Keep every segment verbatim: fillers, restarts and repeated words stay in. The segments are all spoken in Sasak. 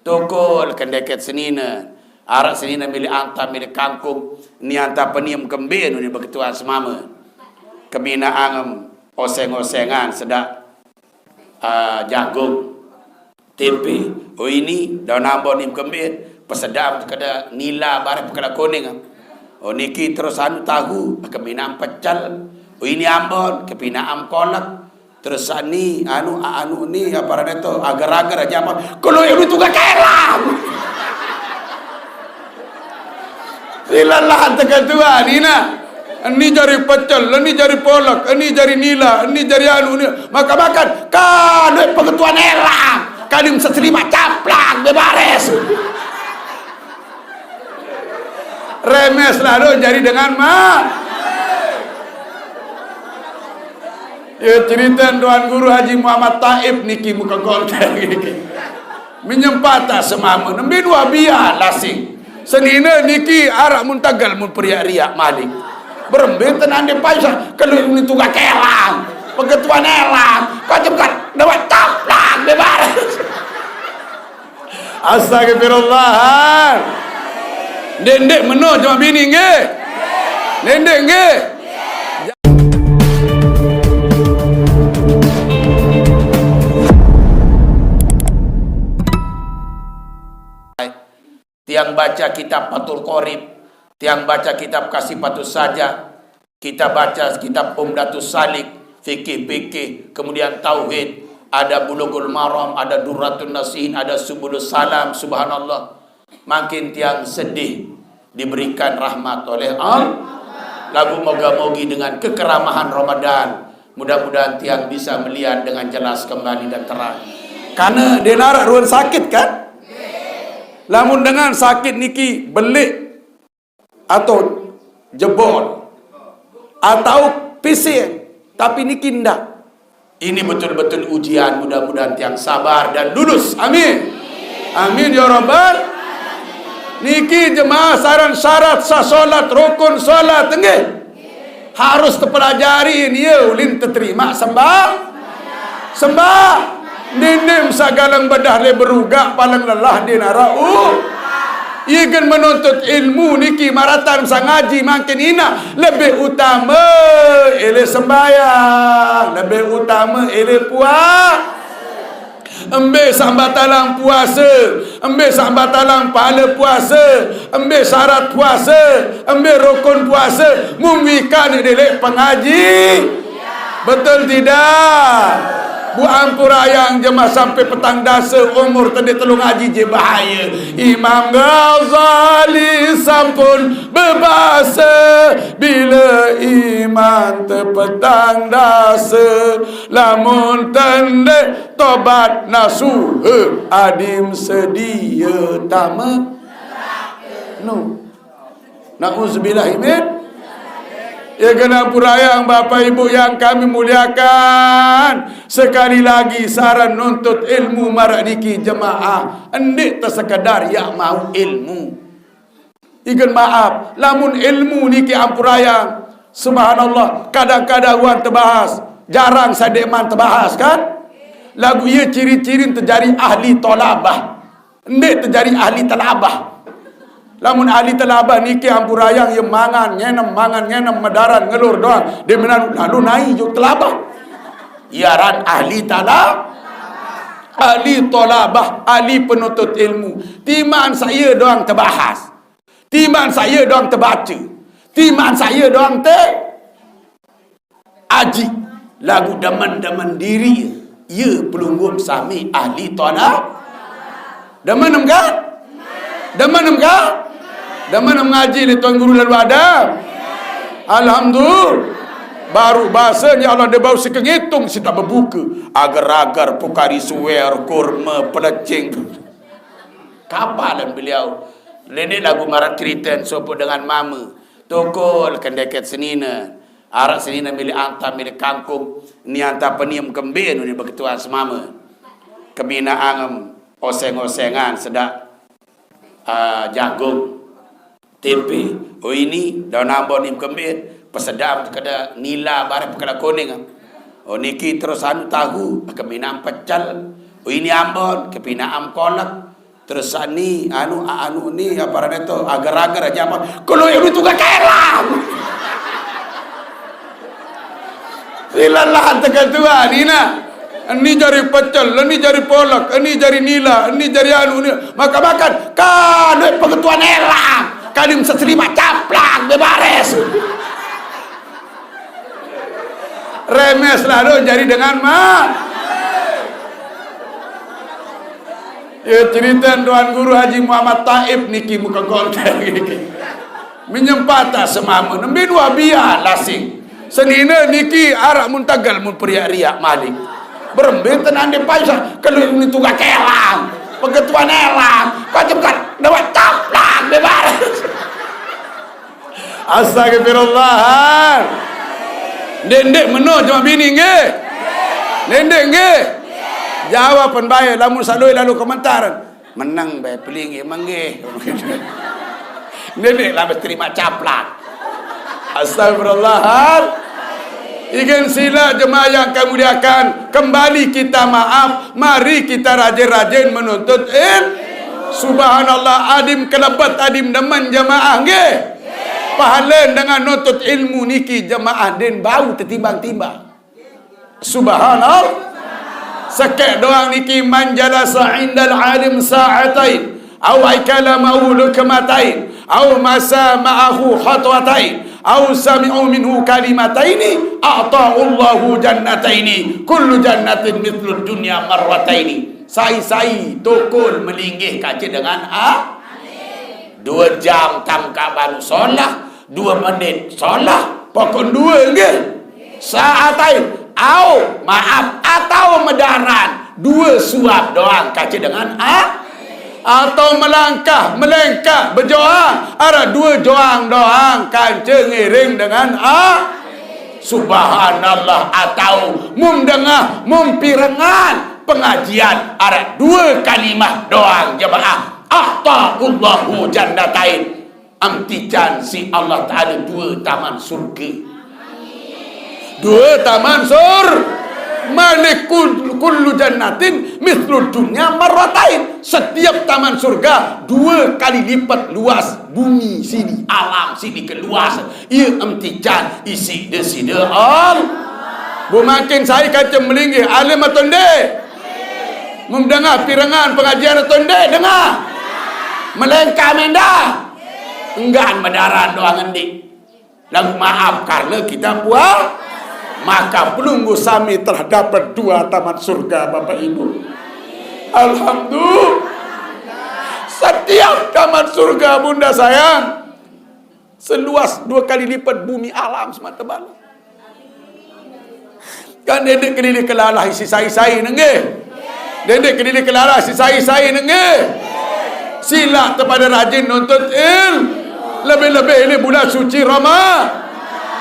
Tokol kendeket senine. Arak senine milik anta, milik kangkung. Ni anta peniem kembin ni beketuan semame. Kemina angem oseng-osengan sedak, ah, jagung, tempe. Oh, ini daun ambon ni kembin. Pesedam keda nila bareh pekeda kuning. Oh, niki terus anu tahu, kemina pecel. Oh, ini ambon, kepina am kolak. Terus ni, anu, anu ni, apa rane tu, agar-agar aja apa. Kalau yang itu gak kelang. Silalah teka tua ni nah. Ni jari pecel, ni jari polak, ni jari nila, ni jari anu ni. Makan-makan, kan duit pengetuan elang. Kalim seselima caplang, bebares. Remes lalu jadi dengan ma. Ya, cerita Tuan Guru Haji Muhammad Taib niki muka konten. Menyempata semama. Nembin wabia lasing. Senina niki arak mun tagal mun periak-riak malik. Berembe tenan de paisa. Kalau ini tunggal kerang. Pegetuan erang. Kau cepat. Dapat caplang. Bebares. Astagfirullah. Dendek meno cuma bini nggih. Dendek nggih. Tiang baca kitab Fathul Qorib, tiang baca kitab Kasifatus Sajah, kita baca kitab Umdatus Salik, fikih-fikih, kemudian tauhid, ada Bulughul Maram, ada Durratun Nasihin, ada Subulus Salam, subhanallah. Makin tiang sedih diberikan rahmat oleh Allah. Lagu moga-mogi dengan kekeramahan Ramadan, mudah-mudahan tiang bisa melihat dengan jelas kembali dan terang. Karena dia narak ruang sakit, kan? Lamun dengan sakit niki belik atau jebol atau pising, tapi niki ndak. Ini betul-betul ujian, mudah-mudahan tiang sabar dan lulus. Amin. Amin ya rabbal. Niki jemaah saran syarat sah solat, rukun solat, nggih. Harus terpelajari ni ya, ulin terterima sembah. Sembah. Ninim sagalang bedah le berugak paling lelah di narau. Ia gen menuntut ilmu niki maratan sang ngaji makin ina lebih utama ele sembahyang, lebih utama ele puas. Embe sambatalang puasa, embe sambatalang pahala puasa, embe syarat puasa, embe rukun puasa, mumwikan delek pengaji. Betul tidak? Bu ampurayang jemah sampai petang dasa umur tadi telung ngaji je bahaya. Imam Ghazali sampun bebasa bila iman tepetang dasa. Lamun tende tobat nasuha adim sedia tama. No. Nauzubillahimin. Ya, kena purayang Bapak Ibu yang kami muliakan. Sekali lagi, saran nuntut ilmu marak niki jemaah. Endik tersekadar ya mau ilmu. Ikan maaf, lamun ilmu niki ampurayang. Subhanallah, kadang-kadang wan tebahas. Jarang sademan tebahas, kan? Lagu ia ciri-ciri terjadi ahli tolabah. Ndik terjadi ahli telabah. Lamun ahli telabah niki ampurayang, ia mangan ngenem, mangan ngenem, medaran ngelur doang. Dia menan lalu naik juk telabah. Iaran ahli talabah. Ahli tolabah, ahli penuntut ilmu. Timan saya doang tebahas. Timan saya doang tebaca. Timan saya doang te aji. Lagu demen-demen diri. Ya pelungguh sami ahli tona. Demen em ka? Demen em ka? Demen em ngaji le tuan guru lalu ada. Alhamdulillah. Baru bahasa ni Allah dia baru sika ngitung sita berbuka. Agar-agar pukari suwer kurma pelecing. Kapalan beliau. Lene lagu marat cerita sopo dengan mama. Tokol kendeket senina. Arak senina milik anta, milik kangkung. Ni anta peniem kembin ni beketuan semama. Kemina angem oseng-osengan sedak, ah, jagung, tempe. Oh, ini daun ambon ni kembin. Pesedam keda nila bareh pekeda kuning. Oh, niki terus anu tahu, kemina pecel. Oh, ini ambon, kepina am kolak. Terus ni, anu, anu ni, apa arannya tu, agar-agar aja apa. Kalau yang itu gak kelang. Silalah tekan tua ni nah. Ini jari pecel, ini jari polak, ini jari nila, ini jari anu ni. Makan-makan. Kan duit pengetuan elang. Kalim seserima caplang, bebares. Remes lalu jadi dengan ma. Ya, cerita Tuan Guru Haji Muhammad Taib niki muka konten niki. Menyempata semama. Nembe dua biar lasing. Senina niki arak mun tagal mun periak-riak malik. Berembe tenan di paisa. Kalau ini tugas elang. Pegetuan elang. Kau cepat. Dapat caplang. Bebares. Astagfirullah. Ndek-ndek meno jemaah bini nggih. Ndek-ndek nggih. Jawapan bae lamun saloi lalu komentar. Menang bae pelinggih menggih. Ndek-ndek lah terima caplang. Astagfirullah. Ikan sila jemaah yang kami muliakan, kembali kita maaf, mari kita rajin-rajin menuntut ilmu. Subhanallah, adim kelebet, adim demen jemaah nggih. Pahala dengan nuntut ilmu niki jemaah den bau tetimbang-timbang. Subhanallah. Sekek doang niki, man jalasa indal alim sa'atain au akala ma'ahu luqmatain au masya ma'ahu khatwatain au sami'u minhu kalimataini a'ta'allahu jannataini kullu jannatin mithlud dunya marrataini. Sai-sai tokol melinggih kaca dengan a. Dua jam tangkap baru solah, dua menit solah, pokok dua nggih. Saatain, au, maaf, atau medaran, dua suap doang kaca dengan a. Atau melangkah, melengkah, bejoang, arah dua joang doang kaca ngiring dengan a. Subhanallah, atau mum dengah, mum pirengan pengajian arah dua kalimah doang jemaah. A'ta'allahu jannatain. Am tican si Allah Ta'ala dua taman surga. Dua taman sur. Malik kul-, kullu jannatin mislu dunya marratain. Setiap taman surga dua kali lipat luas bumi sini, alam sini ke luas. Ia em tican isi de sida al. Bu makin sai kaca melinggih alim atau nde? Mum dengah pirengan pengajian atau nde dengah? Melengkah mendah. Enggan medaran doang ngendi. Lagu maaf karena kita puas. Maka pelungguh sami telah dapat dua taman surga, Bapak Ibu. Alhamdulillah. Setiap taman surga, Bunda sayang, seluas dua kali lipat bumi alam semata bala. Kan dendek kelili kelalah isi sai-sai nengge. Dendek kelili kelalah isi sai-sai nengge. Sila tepada rajin nuntut il. Lebih-lebih ini bulan suci Rama.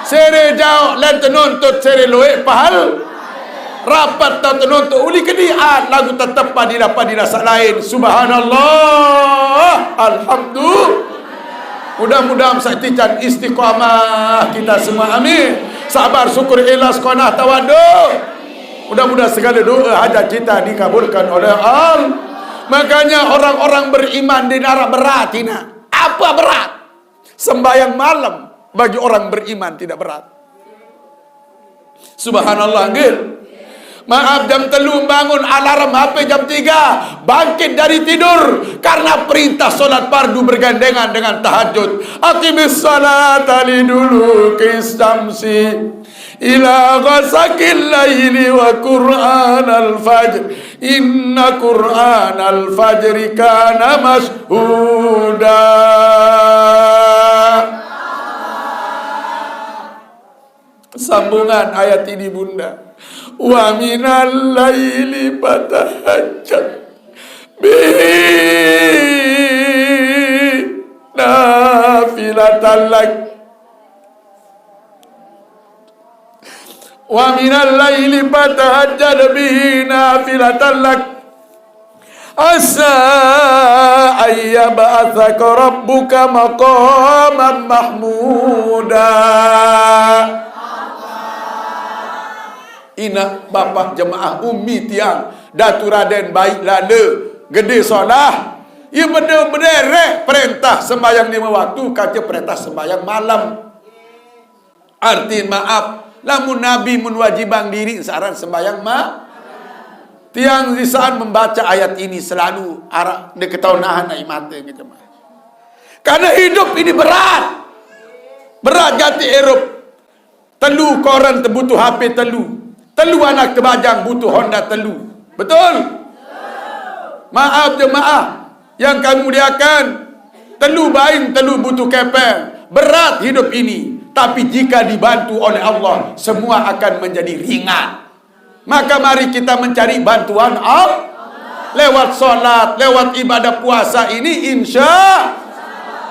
Sere jauh lan tenuntut sere loe pahal. Rapat tau tenuntut uli kediat lagu tetep padila-padila sak lain. Subhanallah. Alhamdulillah. Mudah-mudahan saat tican istiqamah kita semua. Amin. Sabar, syukur, ikhlas, qanaah, tawaduk. Mudah-mudahan segala doa hajat kita dikabulkan oleh Allah. Makanya orang-orang beriman di neraka berat ini. Apa berat? Sembahyang malam bagi orang beriman tidak berat. Subhanallah, nggih. Maaf, jam telu bangun, alarm H P jam tiga. Bangkit dari tidur karena perintah solat fardu bergandengan dengan tahajud. Aqimis salata liduluki syamsi ila ghasaqil laili wa qur'anal fajr. Inna qur'anal fajri kana masyhuda. Sambungan ayat ini, Bunda. Wa minal laili fatahajjad bihi nafilatan lak. Wa minal laili fatahajjad bihi nafilatan lak. Asa ayyab'atsaka rabbuka maqaman mahmuda. Inak bapak jemaah ummi tiang, Datu Raden Baik Lala, Gede Solah, Ia beda-beda perintah sembahyang lima waktu, kaca perintah sembahyang malam. Arti maaf, lamun Nabi mun wajibang diri saran sembahyang ma. Tiang di saat membaca ayat ini selalu arak diketahui nahan air mata gitu mah. Karena hidup ini berat. Berat gati hirup. Telu koran tebutuh H P telu. Telu anak tebajang butuh Honda telu. Betul? Maaf jemaah yang kami muliakan, telu bain telu butuh kepeng. Berat hidup ini, tapi jika dibantu oleh Allah, semua akan menjadi ringan. Maka mari kita mencari bantuan Allah lewat sholat, lewat ibadah puasa ini, insya.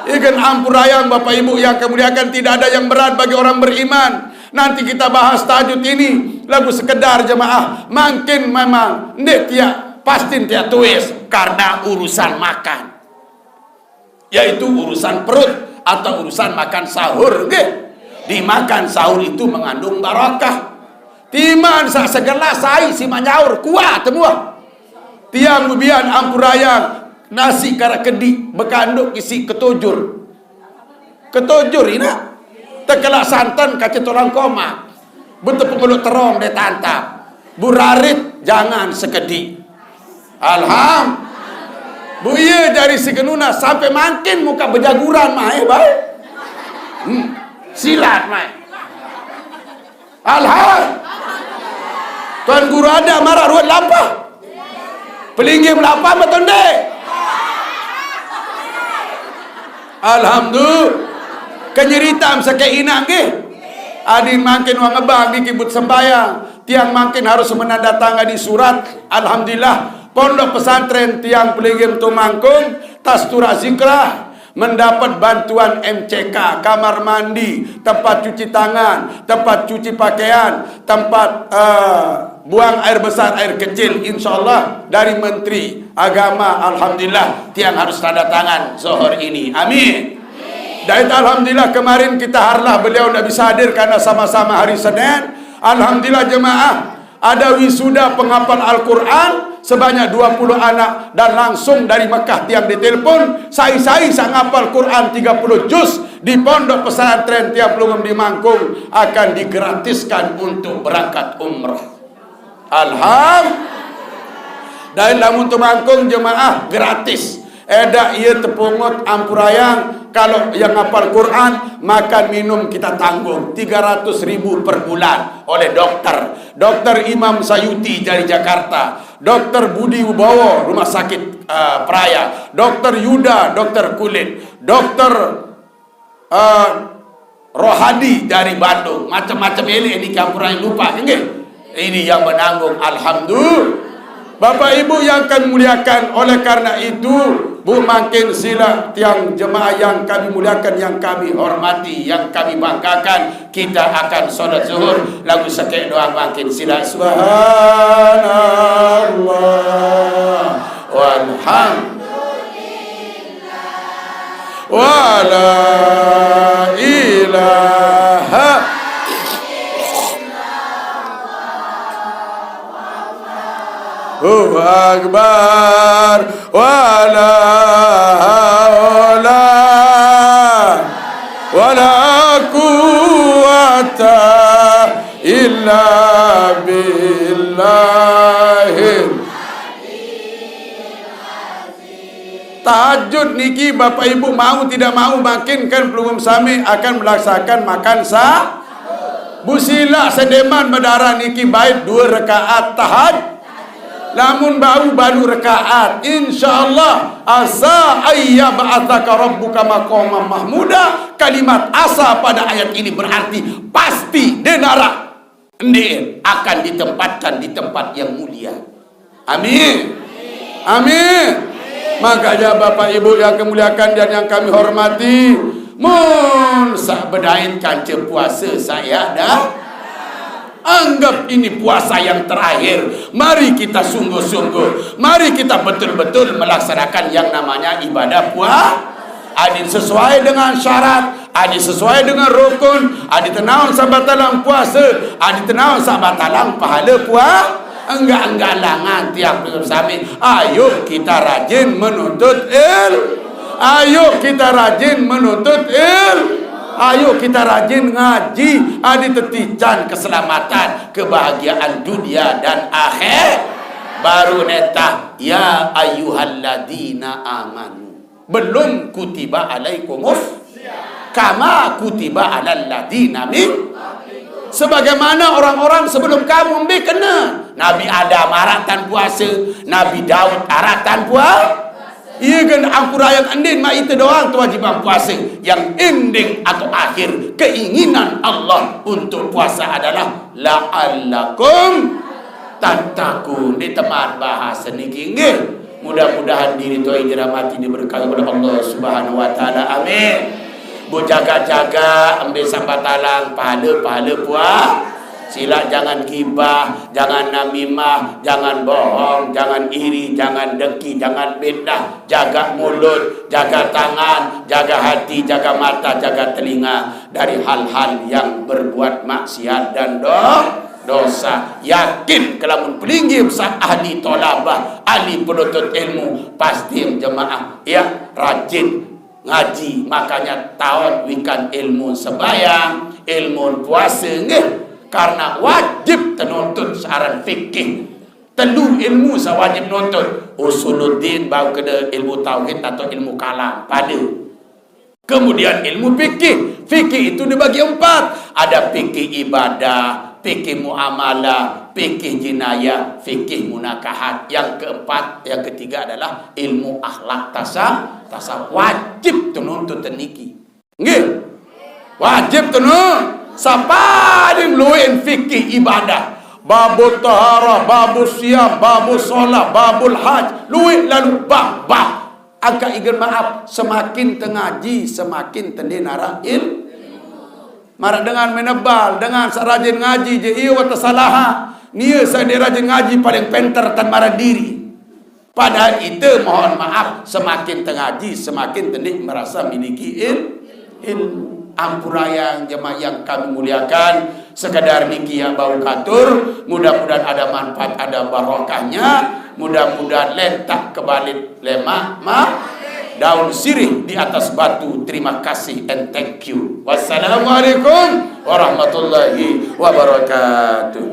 Ikan ampurayang Bapak Ibu yang kemuliakan, tidak ada yang berat bagi orang beriman. Nanti kita bahas tahajud ini, lagu sekedar jemaah, makin memang ndik tiak, pasti tiak tuis karena urusan makan, yaitu urusan perut atau urusan makan sahur, nggih. Dimakan sahur itu mengandung barakah. Timan sak segelas sai si manyaur kuat semua. Tiang bubian ampurayang nasi karak kedi bekanduk isi ketojur. Ketojur ina. Tekelak santan kaca tulang komak. Betepung mulut terong deh tantap. Burarit jangan sekedi. Alham. Bu iya jari si genuna sampai makin muka bejaguran mah eh baik. Hmm. Silat mah. Alham. Tuan guru ada marah ruwet lapah. Pelinggih lapah betul dek. Alhamdulillah. Kenyeritam sakit inang nggih. Adin makin wang ngebang di kibut sembayang. Tiang makin harus menandatangani surat. Alhamdulillah. Pondok pesantren tiang Pelinggih Tumangkung, Tastura Zikrah, mendapat bantuan M C K, kamar mandi, tempat cuci tangan, tempat cuci pakaian, tempat eh, buang air besar, air kecil, insya Allah dari Menteri Agama. Alhamdulillah, tiang harus tanda tangan zohor ini. Amin. Dan alhamdulillah kemarin kita harlah beliau tidak bisa hadir karena sama-sama hari Senin. Alhamdulillah jemaah, ada wisuda penghafal Al-Quran sebanyak dua puluh anak dan langsung dari Mekah tiang ditelepon, sai-sai sak ngapal Quran tiga puluh juz di pondok pesantren tiang pelungem di Mangkung akan digratiskan untuk berangkat umrah. Alham. Dan lamun Tumangkung jemaah gratis. Edak ia tepungut ampurayang, kalau yang ngapal Quran, makan minum kita tanggung tiga ratus ribu per bulan oleh dokter. Dokter Imam Sayuti dari Jakarta, dokter Budi Wibowo Rumah Sakit eh, Praya, dokter Yuda dokter kulit, dokter eh, Rohadi dari Bandung, macam-macam elik ini campuran lupa, nggih. Ini yang menanggung, alhamdulillah. Bapak Ibu yang kami muliakan, oleh karena itu, Bu makin sila tiang jemaah yang kami muliakan, yang kami hormati, yang kami banggakan, kita akan sholat zuhur, lagu sekek doang makin sila. Subhanallah. Walhamdulillah. Wa la ilaha Allahu Akbar. Wa la haula wa la quwwata illa billahil Tahajud niki Bapak Ibu mau tidak mau makin kan pelungguh sami akan melaksanakan makan sa. Busila sedeman bedara niki baik dua rakaat tahajud. Lamun bau balu rakaat, insyaallah asa ayyab'atsaka rabbuka maqamam mahmuda. Kalimat asa pada ayat ini berarti pasti denara Ndin akan ditempatkan di tempat yang mulia. Amin. Amin. Makanya Bapak Ibu yang kemuliakan dan yang kami hormati, mun sak bedain kance puasa saya dah. Anggap ini puasa yang terakhir. Mari kita sungguh-sungguh. Mari kita betul-betul melaksanakan yang namanya ibadah puasa. Adin sesuai dengan syarat, adin sesuai dengan rukun, adin tenaun sabatalang puasa, adin tenaun sabatalang pahala puasa. Enggak-enggak langan tiang belum sami. Ayo kita rajin menuntut il. Ayo kita rajin menuntut il. Ayo kita rajin ngaji. Adi tetican keselamatan, kebahagiaan dunia dan akhir. Baru netah, ya ayyuhalladzina amanu. Belum kutiba alaikumus kama kutiba alal ladzina min. Sebagaimana orang-orang sebelum kamu ambil kena. Nabi Adam aratan puasa, Nabi Daud aratan puasa. Iya kan, ampura yang endin mak itu doang kewajiban puasa. Yang ending atau akhir keinginan Allah untuk puasa adalah la'allakum tattaqun. Di teman bahasa niki nggih. Mudah-mudahan diri tuai dirahmati, diberkahi oleh Allah Subhanahu wa taala. Amin. Bu jaga-jaga ambil sambatalang pahala-pahala puah. Sila jangan gibah, jangan namimah, jangan bohong, jangan iri, jangan dengki, jangan fitnah. Jaga mulut, jaga tangan, jaga hati, jaga mata, jaga telinga dari hal-hal yang berbuat maksiat dan do dosa. Yakin kelamun pelinggih besar ahli tolabah, ahli penuntut ilmu, pasti jemaah ya rajin ngaji. Makanya taon wikan ilmu sembahyang, ilmu puasa nggih. Karena wajib tenuntut searan fikih. Telu ilmu sawajib nuntut. Usuluddin, bau kena ilmu tauhid atau ilmu kalam. Pada. Kemudian ilmu fikih. Fikih itu dibagi empat. Ada fikih ibadah, fikih muamalah, fikih jinayah, fikih munakahat. Yang keempat, yang ketiga adalah ilmu akhlak tasawuf. Tasawuf wajib tenuntut niki. Nggih. Wajib tenuntut. Sapaling luin fikih ibadah. Babul taharah, babul siam, babul sholat, babul haj. Luin lalu bab-bab. Angka igen maaf, semakin tengaji, semakin tendin arah il. Marah dengan menebal, dengan sarajin ngaji je, iya wata salaha. Nia saya rajin ngaji paling penter tan marah diri. Padahal itu mohon maaf, semakin tengaji, semakin tendin merasa miliki il. Il. Ampura yang jemaah yang kami muliakan. Sekadar niki ya bau katur, mudah-mudahan ada manfaat, ada barokahnya, mudah-mudahan lentak kebalit lemak ma daun sirih di atas batu. Terima kasih and thank you. Wassalamualaikum warahmatullahi wabarakatuh.